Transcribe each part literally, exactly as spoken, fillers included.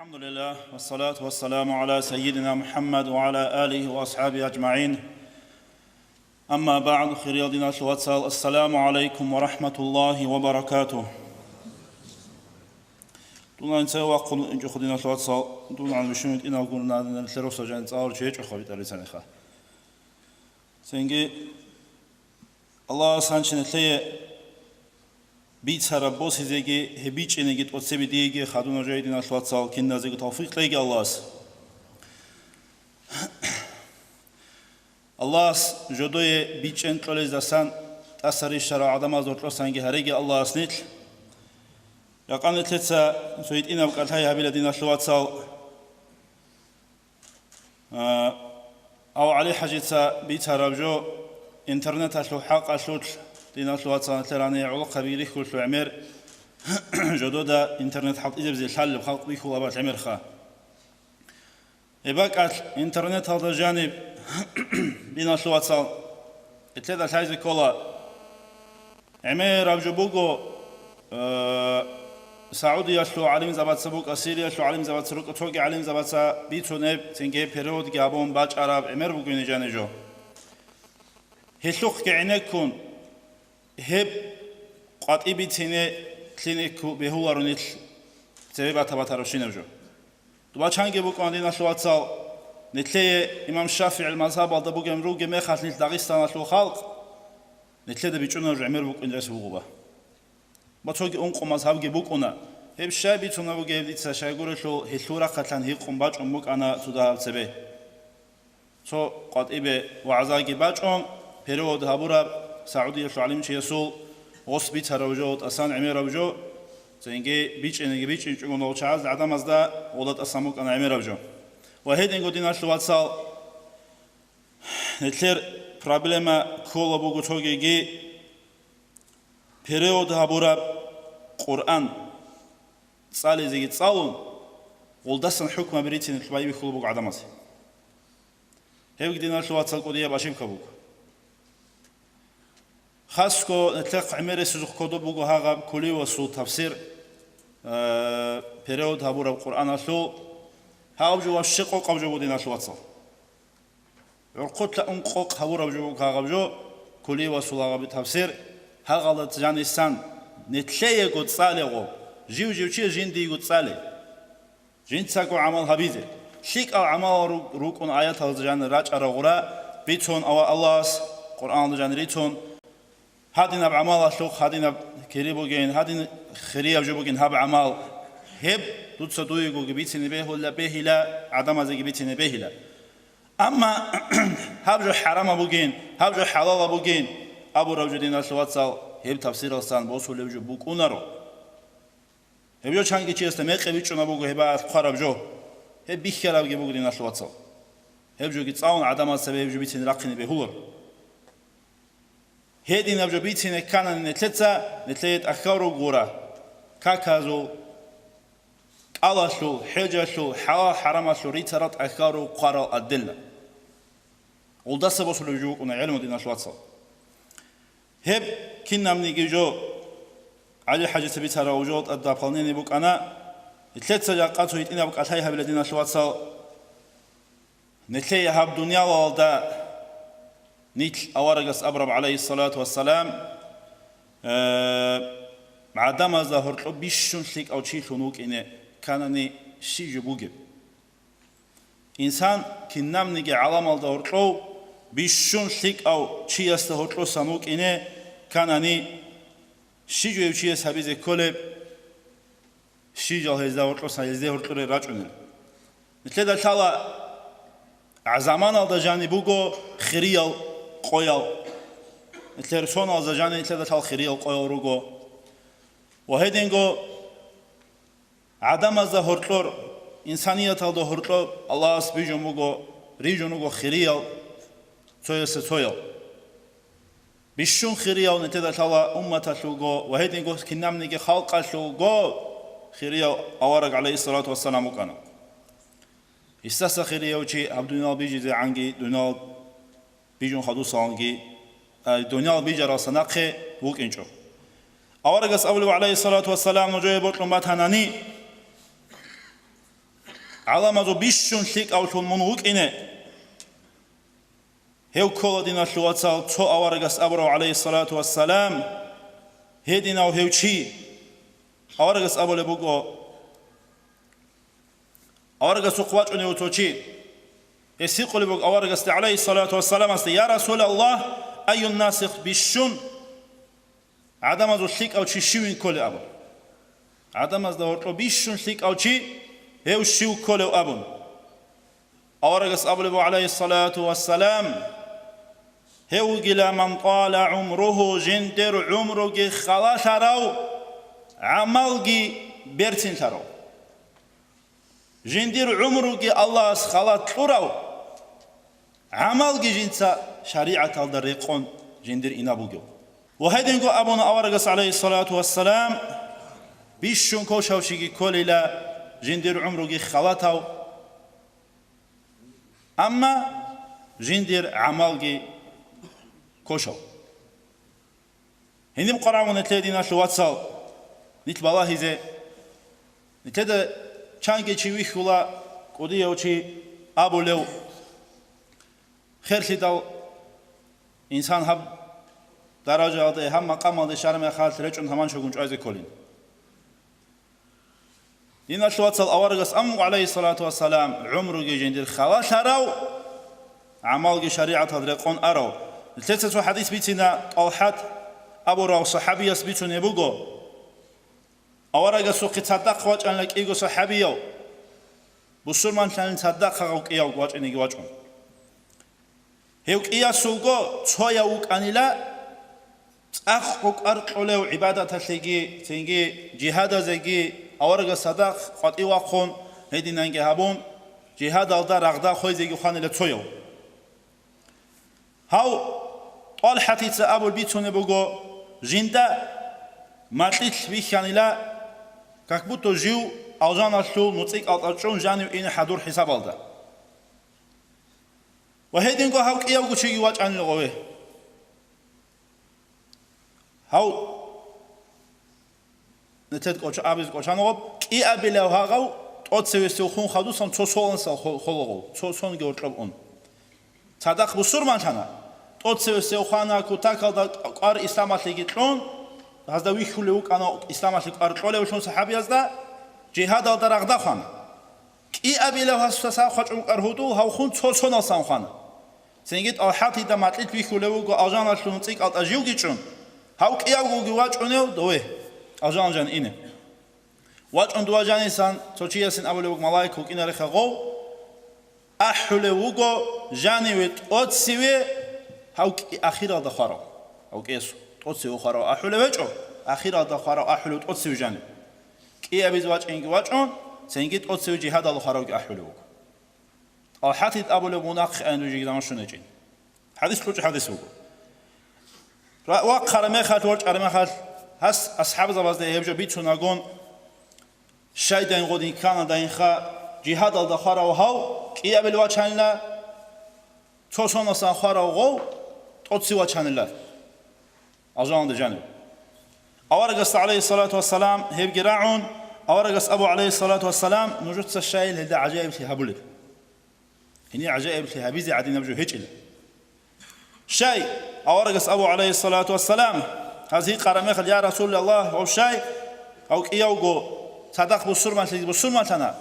الحمد لله، والصلاة والسلام على سيدنا محمد وعلى آله وأصحابه أجمعين. أما بعد، хириял диналъул вацал, السلام عليكم ورحمة الله وبركاته. Дун гьанже вахъун инчӀохъо, диналъул вацал, дун гьанже бищун витӀинав гурони, нилъер росдал жаниб цӀаларав чи гьечӀоха витӀараб бицаниха. Цинги Аллагьас гьанже нилъее бицараб босизеги, гьеб бичӀчӀинеги тӀоцебе диеги хадуб, нужее, диналъул вацал, киназего тавфикъ кьеги Аллагьас. Аллагьас жодое бичӀчӀен кьолездасан тӀаса рищарал гӀадамазда гьоркьосанги гьареги Аллагьас нилъ. Жакъа нилъеца цо гьитӀинаб кӀалъай гьабила, диналъул вацал. А, ав ГӀали-хӀажица бицараб жо интернеталъул хӀакъалъулъ, диналъул вацал, нилъер гьанир гӀолохъаби рихьулъул гӀемер, жодода интернет хӀалтӀизабизе лъалеб халкъ бихьулеб гӀемерха. Гьеб бакӀалъ интернеталда жаниб, диналъул вацал, нилъеда лъазе ккола. ГӀемераб жо буго, э, Саудиялъул гӀалимзабаца букӀа, Сириялъул гӀалимзабаца рукӀа, цоги гӀалимзабаца бицунеб, цинги переводги гьабун бачӀараб гӀемер бугин жаниб жо. Гьелъухъги гӀенеккун, гьеб къватӀиб бицине лъикӀ бегьуларо нилъ цебе бата-батарабщинаб жо. Дуба чанги букӀана, диналъул вацал, нилъее имам ШафигӀил мазгьабалда бугеб ругеб мехалъ нилъ Дагъистаналъул халкъ, нилъеда бичӀчӀунареб жо гӀемер букӀин рес бугоба. Ва цоги ункъо мазгьабги букӀуна. Гьеб щай бицунеб бугеб дица щайгурелъул, гьелъул рахъалъан гьикъун бачӀун букӀана цо дагьаб цебе. Цо къватӀибе вагӀзаги бачӀун, перевод гьабураб Саудиялъул гӀалимчиясул гъос бицараб жо, тӀасан гӀемераб жо, цинги бичӀчӀинеги бичӀчӀинчӀого нолчагӀаз гӀадамазда гъода тӀасан букӀана гӀемераб жо. Ва гьединго, диналъул вацал, нилъер проблема ккола буго цогиги, перевод гьабураб Къуръан цӀализеги цӀалун, гъолдасан хӀукмаби рицине байбихьулеб буго гӀадамазе. Гьебги, диналъул вацал, кӀудияб ошибка буго. Хасго нилъехъ гӀемерисезухъ кодоб буго гьагъаб Кулиевасул тафсир, э, перевод гьабураб Къуръаналъул. Гьагъаб жо вообще къокъаб жо буго, диналъул вацал. ГӀурхъулъа ункъо къокъ гьабураб жо буго гьагъаб жо, Кулиевасул гьагъаб тафсир, гьагъалда жанисан нилъеего цӀалего, жив-жив чияс жиндиего цӀале. Жинцаго гӀамал гьабизе. ЛъикӀал гӀамалал ру-, рукӀун аяталда жанир рачӀарал гъура бицун, ава Аллагьас Къуръаналда жанир рицун, гьадинаб гӀамалалъухъ гьадинаб кири бугин, гьадин хирияб жо бугин гьаб гӀамал. Гьеб дуца дуегоги бицине бегьула, бегьила, гӀадамазеги бицине бегьила. Амма гьаб жо хӀарамаб бугин, гьаб жо хӀалалаб бугин абураб жо, диналъул вацал, гьеб тафсиралсан босулеб жо букӀунаро. Гьеб жо чанги чиясда мекъи бичӀчӀунеб буго гьеб аят хъвараб жо. Гьеб бихьарабги буго, диналъул вацал. Гьеб жоги цӀалун гӀадамаз цебе гьеб жо бицине рахъине бегьуларо. Гьединаб жо бицине кканани нилъеца, нилъее тӀахьал ругора каказул, кӀалалъул, хӀежалъул, хӀалал-хӀарамалъул рицарал тӀахьал руго хъварал отдельно. Гъолдаса босулеб жо букӀуна гӀелму, диналъул вацал. Гьеб кинабниги жо ГӀали-хӀажица бицараб жо тӀад дополнение букӀана. Нилъеца жакъа цо гьитӀинаб кӀалъай гьабила, диналъул вацал. Нилъее гьаб дуниялалда нилъ аварагас абураб, гӀалайгьиссалату вассалам, э, гӀадамазда гьоркьоб бищун лъикӀав чилъун вукӀине кканани, щиб жо бугеб? Инсан кинабниги гӀаламалда гьоркьов бищун лъикӀав чиясда гьоркьосан вукӀине кканани, щиб жо гьев чияс гьабизе кколеб? Щиб жал гьезда гьоркьосан, гьезде гьоркьоре рачӀунел? Нилъеда лъала, заманалда жаниб буго хириял къоял. Нилъер соналда жаниб нилъеда лъал хириял къоял руго. Ва гьединго гӀадамазда гьоркьор, инсанияталда гьоркьор Аллагьас бижун буго, рижун руго хириял, цоясда цоял. Бищун хириял нилъеда лъала умматалъулго ва гьединго кинабниги халкъалъулго хирияв авараг, гӀалайгьиссалату вассалам, вукӀана. Гьесдаса хирияв чи гьаб дуниял бижизегӀанги, дуниял бижун хадусаланги, а, дуниял бижаралса нахъе вукӀинчӀо. Аварагас абулеб, гӀалайгьиссалату вассалам, нужее бокьун батанани, гӀаламазул бищун лъикӀавлъун мун вукӀине. Гьев ккола, диналъул вацал, цо аварагас абурав, гӀалайгьиссалату вассалам, гьединав гьев чи. Аварагас абулеб буго, аварагасухъ вачӀунев цо чи. Гьес гьикъулеб буго аварагасде, гӀалайгьиссалату вассаламасде: «Я Расулаллагь, айюннаси бищун?» ГӀадамазул лъикӀав чи щивин кколеб абун. ГӀадамазда гьоркьоб бищун лъикӀав чи, гьев щив кколев абун. Аварагас абулеб буго, гӀалайгьиссалату вассалам, гьев вугила: «Ман тӀала гӀумругьу», жиндир гӀумруги халалъарав, гӀамалги берцинлъарав. Жиндир гӀумруги Аллагьас халат кьурав, гӀамалги жинца шаригӀаталда рекъон жиндир инаб бугев. Ва гьединго абуна аварагас, гӀалайгьиссалату вассалам, бищун кошавщиги кколила, жиндир гӀумруги халатав, амма жиндир гӀамалги кошав. Гьениб къварагӀун нилъее, диналъул вацал, нилъ балагьизе. Нилъеда чанги чи вихьула, кӀудияв чи абулев, херлъидал инсан гьаб даражаялде, гьаб макъамалде щвараб мехалъ речӀун гьаман чогун чӀвазе кколин. Диналъул вацал, аварагас абун буго, гӀалайгьиссалату вассалам, гӀумруги жиндир халалъарав, гӀамалги шаригӀаталда рекъон арав. Нилъеца цо хӀадис бицина, ТӀалхӀат абурав сахӀабияс бицунеб буго. Аварагасухъе цадахъ вачӀанила кӀиго сахӀабияв, бусурманлъанин цадахъ гьав кӀиявго вачӀинеги вачӀун. Гьев кӀиясулго цояв вукӀанила, цӀакъго кӀвар кьолев гӀибадаталъеги, цинги жигьадазеги, аварагас цадахъ къватӀив вахъун, гьединанги гьабун, жигьадалда рагъда хвезеги хванила цояв. Гьав ТӀалхӀатица абулеб бицунеб буго, жинда макьилъ бихьанила, как будто жив алжаналъул нуцӀи кӀалтӀа чӀун жанив ине хӀадур хӀисабалда. Ва гьединго гьав кӀиявго чиги вачӀанила гъове. Гьав нилъед кӀоча-, абизе кӀочана гъоб, кӀиабилев гьагъав тӀоцевесев хун хадусан цо соналъан хо-, хола гъов, цо сонги гьоркьоб ун. Цадахъ бусурманлъана, тӀоцевесев хвана, кутакалда кӀвар исламалъеги кьун, гьазда вихьулев вукӀана исламалъе кӀвар кьолевлъун сахӀабиязда, жигьадалда рагъда хвана. КӀиабилев гьасда сахъ вачӀун кӀвар гьудул, гьав хун цо соналъан хвана. Цинги ТӀалхӀатида макьилъ бихьулев вуго алжаналъул нуцӀи кӀалтӀа живги чӀун, гьав кӀиявгоги вачӀунев дове, алжан жан ине. ВачӀун дова жанисан, цо чиясин абулев вуго, малаик вукӀинареха гъов, ахӀулев вуго жаниве тӀоцеве гьав кӀи-, ахиралда хварав, гьав кӀиасул тӀоцеве хварав ахӀулев гьечӀо, ахиралда хварав ахӀулев тӀоцеве жанив. КӀиабизе вачӀинги вачӀун, цинги тӀоцеве жигьадалда хваравги ахӀулев вуго. ТӀалхӀатид абулеб мун ахъе айн жиги заман щун гьечӀин. ХӀадис кьучӀ хӀадис вуго. Ра-, вахъараб мехалъ, ворчӀараб мехалъ, гьас асхӀабзабазда гьеб жо бицунагун, щайдайин гъодин кканадайинха, жигьадалда хварав гьав кӀиабил вачанила, цо соналъан хварав гъов тӀоцеве вачанила. Алжаналде жанив. Аварагасда, гӀалайгьиссалату вассалам, гьебги рагӀун, аварагас абу, гӀалайгьиссалату вассалам, нужеца щайил гьелда гӀажаиблъи гьабулеб. Гьенир гӀажаиблъи гьабизе гӀадинаб жо гьечӀила. Щай, аварагас абу, гӀалайгьиссалату вассалам, гьаз гьикъараб мехалъ: «Я Расулаллагь, гьав щай, гьав кӀиявго цадахъ бусурманлъиги бусурманлъана».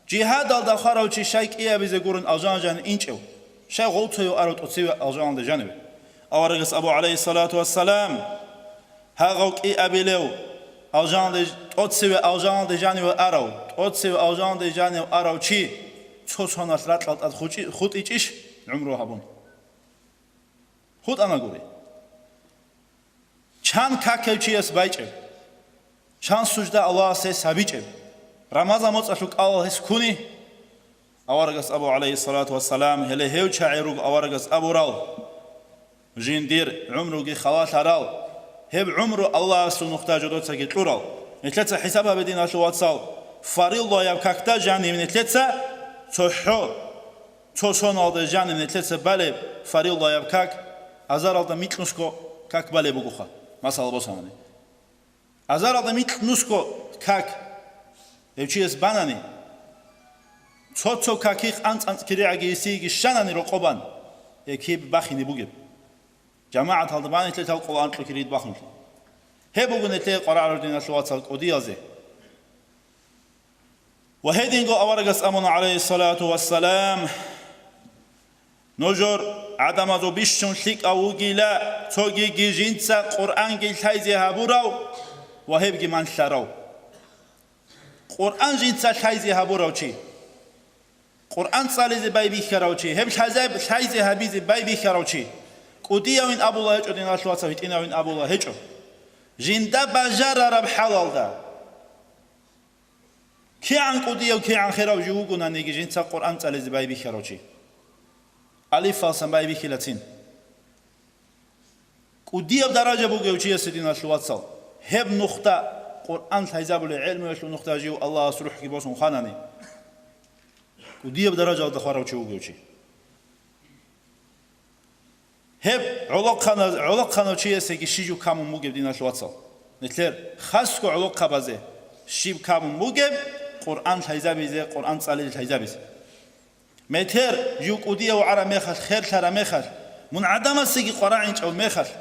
Жигьадалда хварав чи щай кӀиабизе гурун алжан-жан инчӀев? Щай гъолцояв арав тӀоцеве алжаналде жаниве? Аварагас абу, гӀалайгьиссалату вассалам, гьагъав кӀиабилев алжаналде, тӀоцеве алжаналде жаниве арав, тӀоцеве алжаналде жанив арав чи цо соналъ ракьал тӀад хутӀи-, хутӀичӀищ гӀумру гьабун? ХутӀана гури. Чан какав чияс байчӀеб? Чан сужда Аллагьасе гьес гьабичӀеб? Рамазан моцӀалъул кӀалал гьес ккуни? Аварагас абу, гӀалайгьиссалату вассалам, гьеле гьев чагӀи руго аварагас абурал: «Жиндир гӀумруги халалъарал, гьеб гӀумру Аллагьасул нухда жодоцаги кьурал». Нилъеца хӀисаб гьабе, диналъул вацал, фарилдаяб какда жанив нилъеца цохӀо, цо соналда жанив нилъеца балеб фарилдаяб как, азаралда микьнусго как балеб бугоха, масала босанани. Азаралда микьнусго как гьев чияс банани, Цо-цо какихъ анцӀ-анцӀ киригӀаги гьесиеги щанани рокъобан, гьеб киб бахине бугеб. ЖамагӀаталда бан нилъер лъал къоло анкьго кирид бахунлъи. Гьеб буго нилъее къварагӀараб, диналъул вацал, кӀудиялзе. Ва гьединго аварагас абуна, гӀалайгьиссалату вассалам, нужер гӀадамазул бищун лъикӀав вугила цогиги жинца Къуръанги лъайзе гьабурав ва гьебги манлъарав. Къуръан жинца лъайзе гьабурав чи. Къуръан цӀализе байбихьарав чи, гьеб лъазаб-, лъайзе гьабизе байбихьарав чи. КӀудиявин абула гьечӀо, диналъул вацал, гьитӀинавин абула гьечӀо. Жинда бажарараб хӀалалда. КигӀан кӀудияв, кигӀан херав жив вугонаниги, жинца Къуръан цӀализе байбихьарав чи. Алифалсан байбихьилацин. КӀудияб даража бугев чиясе, диналъул вацал, гьеб нухда, Къуръан лъайзабулей гӀелмуялъул нухда жив Аллагьас рухӀги босун хванани, кӀудияб даражалда хварав чи вугев чи. Гьеб гӀолохъана-, гӀолохъанав чиясеги щиб жо камун бугеб, диналъул вацал. Нилъер хасго гӀолохъабазе щиб камун бугеб, Къуръан лъайзабизе, Къуръан цӀализе лъайзабизе. Метер жив кӀудияв вугӀараб мехалъ, херлъараб мехалъ, мун гӀадамасеги къварагӀинчӀев мехалъ,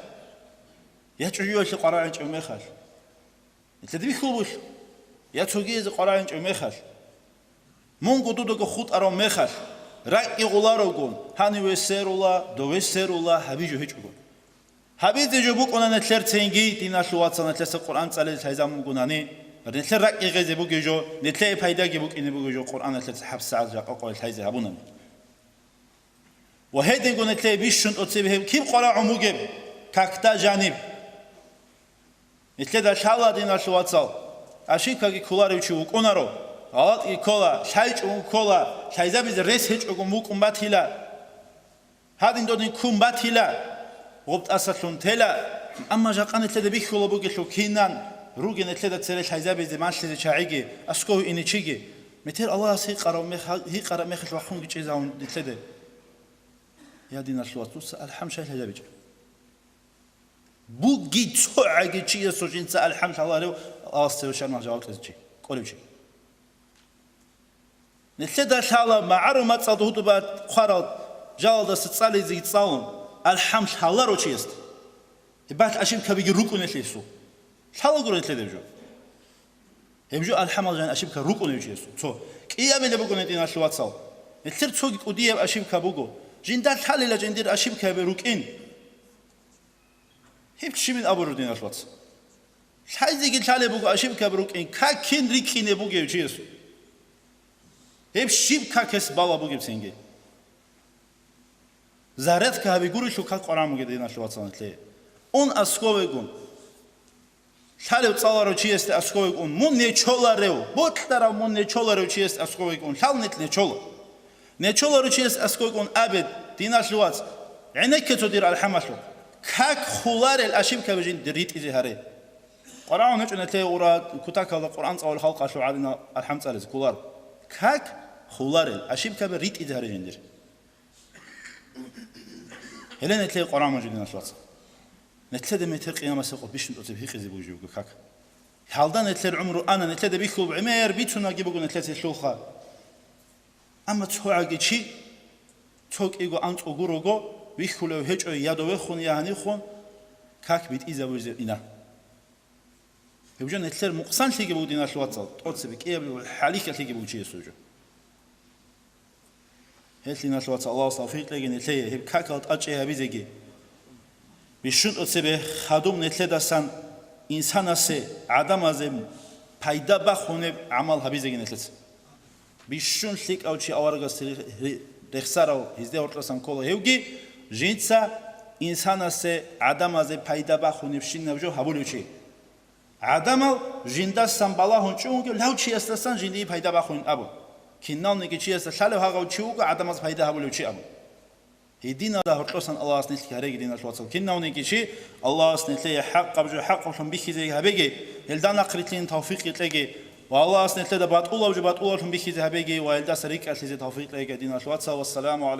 я чӀужуялъе къварагӀинчӀев мехалъ, нилъеда бихьулеб бугелъул, я цогиязе къварагӀинчӀев мехалъ, мунго дудаго хутӀарав мехалъ, ракӀги гъуларогун, гьанив весерула, дов весерула, гьабизе гьечӀого. Гьабизе жо букӀуна нилъер цинги, диналъул вацал, нилъеца Къуръан цӀализе лъайзабун бугунани, нилъер ракӀги гъезе бугей жо, нилъее пайдаги букӀине бугей жо, Къуръан нилъеца гьабсагӀат жакъа къоялъ лъайзе гьабунани. Ва гьединго нилъее бищун тӀоцебе гьеб киб къварагӀун бугеб, какда жаниб. Нилъеда лъала, диналъул вацал, ошибкаги кколарев чи вукӀунаро, гъалатӀги ккола, лъайчӀун ккола, лъайзабизе рес гьечӀого мукӀун батила. Гьадин додин ккун батила, гъуб тӀасалъун тела, амма жакъа нилъеда бихьулеб бугелъул, кинан ругел нилъеда цере лъайзабизе малъизе чагӀиги, аскӀов ине чиги, метер Аллагьас гьикъараб мех-, гьикъараб мехалъ вахъунги чӀезавун нилъеда. Я, диналъул вацал, дуца алхӀам щай лъазабичӀеб? Бугищ цогӀаги чиясул жинца алхӀам лъаларев Аллагьасда цеве щвараб мехалъ жаваб кьезе чи, кӀолев чи. Нилъеда лъала магӀарул мацӀалда гьудуба хъварал жалаздаса цӀализеги цӀалун, алхӀам лъаларо чиясда. Гьеб балъ ошибкабиги рукӀунелъул гьесул. Лъала гуро нилъеда гьеб жо. Гьеб жо алхӀамал жан ошибка рукӀунев чиясул. Цо кӀиабилеб буго, диналъул вацал. Нилъер цоги кӀудияб ошибка буго. Жинда лъалила жиндир ошибкаби рукӀин. Гьеб щибин абураб, диналъул вацал? Лъайзеги лъалеб буго ошибкаби рукӀин, какин рикӀкӀине бугев чиясул. Гьеб щиб какес бала бугеб цинги? Зарядка гьаби гурелъул как къварагӀун бугеб, диналъул вацал, нилъее. Ун аскӀовегун. Лъалев цӀаларав чиясде аскӀовегун, мун нечоларев, бокьарав мун нечоларев чиясде аскӀовегун, лъал нилъ нечола. Нечоларев чиясде аскӀовегун абе, диналъул вац, гӀенекке цо дир алхӀамалъухъ. Как хуларел ошибкаби жиндир ритӀизе гьаре. КъварагӀун гьечӀо нилъее ура кутакалда Къуръан цӀалулел халкъалъул гӀадинал алхӀам цӀализе кколаро. Как хуларел ошибкаби ритӀизе гьаре жиндир. Гьеле нилъее къварагӀун буго, диналъул вацал. Нилъеда метер къиямасеб къо бищун тӀоцеб гьикъизе бугеб жо буго как. Гьалда нилъер гӀумру ана, нилъеда бихьулеб гӀемер бицунаги буго нилъеца гьелъулха. Амма цогӀаги чи, цо кӀиго анцӀго гурого, вихьулев гьечӀо, я довехун, я гьанихун, как битӀизабизе ина. Гьеб жо нилъер мукъсанлъиги буго, диналъул вацал, тӀоцебе кӀиабилеб хӀалихьалъиги буго чиясул жо. Гьелъ, диналъул вацал, Аллагьас тавфикъ кьеги нилъее гьеб какал тӀадчӀей гьабизеги. Бищун тӀоцебе хадуб нилъедасан инсанасе, гӀадамазе пайда бахунеб гӀамал гьабизеги нилъеца. Бищун лъикӀав чи аварагас ре-, ре-, рехсарав гьезде гьоркьосан ккола гьевги, жинца инсанасе, гӀадамазе пайда бахунебщинаб жо гьабулев чи. ГӀадамал жиндасан балагьун чӀун вугев лав чиясдасан жиндие пайда бахунин абун. Киналниги чиясда лъалев гьагъав чи вуго гӀадамаз пайда гьабулев чи абун. Гьединада гьоркьосан Аллагьас нилъги гьареги, диналъул вацал. Кинавниги чи Аллагьас нилъее хӀакъаб жо хӀакъаблъун бихьизе гьабеги, гьелда нахърилълъин тавфикъ кьеги, ва Аллагьас нилъеда батӀулаб жо батӀулаблъун бихьизе гьабеги ва гьелдаса рикӀкӀалъизе тавфикъ кьеги, диналъул вацал. Вассаламу гӀалайкум.